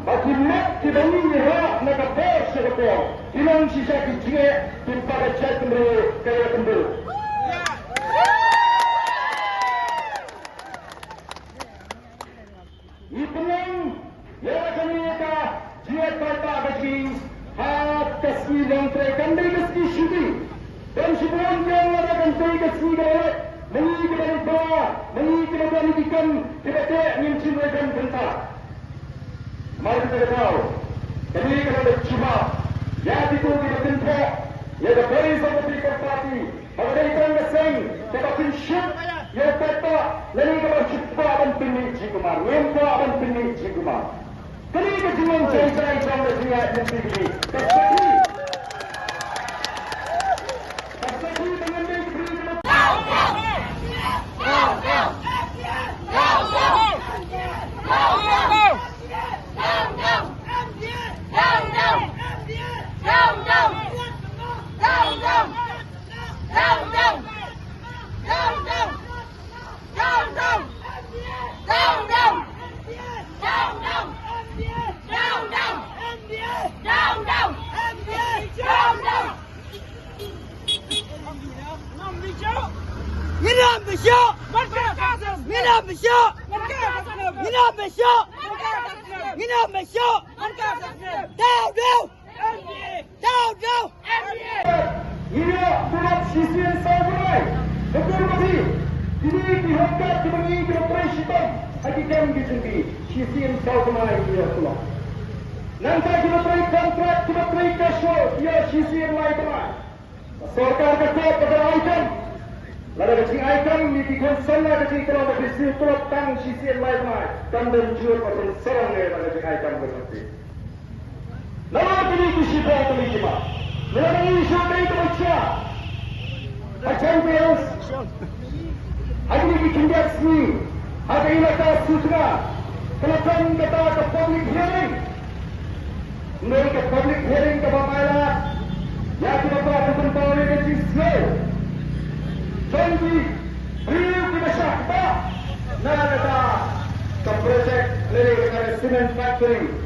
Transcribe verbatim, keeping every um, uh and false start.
Ba ki met kiba ngi ïarap na ka por sha ka por ki long shisha ki jingeh kiba ka jaitbynriew ka ïakynduh. Ngi pynlong ïa kane ka jingïaid paidbah ka jong ngi ha ka sngi Longtrei, kam dei ka sngi shuti. Ban shu buh ïa lada kan dei ka sngi kaba lait, ma ngi kiba nang para, ma ngi kiba don ki kam kiba teh, ngin shim ïa ka bynta. Mar kata ka daw, kane ka long ka jubab ïa kito kiba kynthoh ïa ka Voice of the People Party ba ka dei tang ka seng kaba kynshew ïa u paidbah lane kaba shu kwah ban pynmih jingkulmar. Ngim kwah ban pynmih jingkulmar. Kane ka jinglong jai jai jong ka jingïaid lynti kane. Ka sakhi, ka sakhi ba ngan dei ka briew kaba Ngin ym pyshoh! Ngin ym pyshoh! Ngin ym pyshoh! Ngin ym pyshoh! Down, down! Down, down! Ngi ïoh tulop shisien saw bnai. Ka kur ka phi. Kine ki hok kat kiba ngi kiba trei shitom ha ki kam ki jong ki. Shisien saw bnai ngi ïoh tulop. Nangta kiba trei kontrak, kiba trei casual, ki ïoh shisien lai bnai. Ka sorkar ka khot ba ka ai kam. Lada ka jingai kam, ngi ki khun samla ka jingtulop ba phi siew tulop tang shisien lai bnai. Kam don jur ba phin sarong ïa ka jingai kam ka jong phi. Namar kine ki shiphew tylli ki mat. Namar ngi shu dei kaba jia. Ha Jaintia Hills, ha kine ki khyndiat sngi, ha ka elaka Sutnga, ka la don kata ka public hearing. Ym dei ka public hearing kaba ai lad ïa ki ba kwah ban pynpaw ïa ka jingsngew jong ki briew kiba shah kbah na kata ka project lane kata ka cement factory.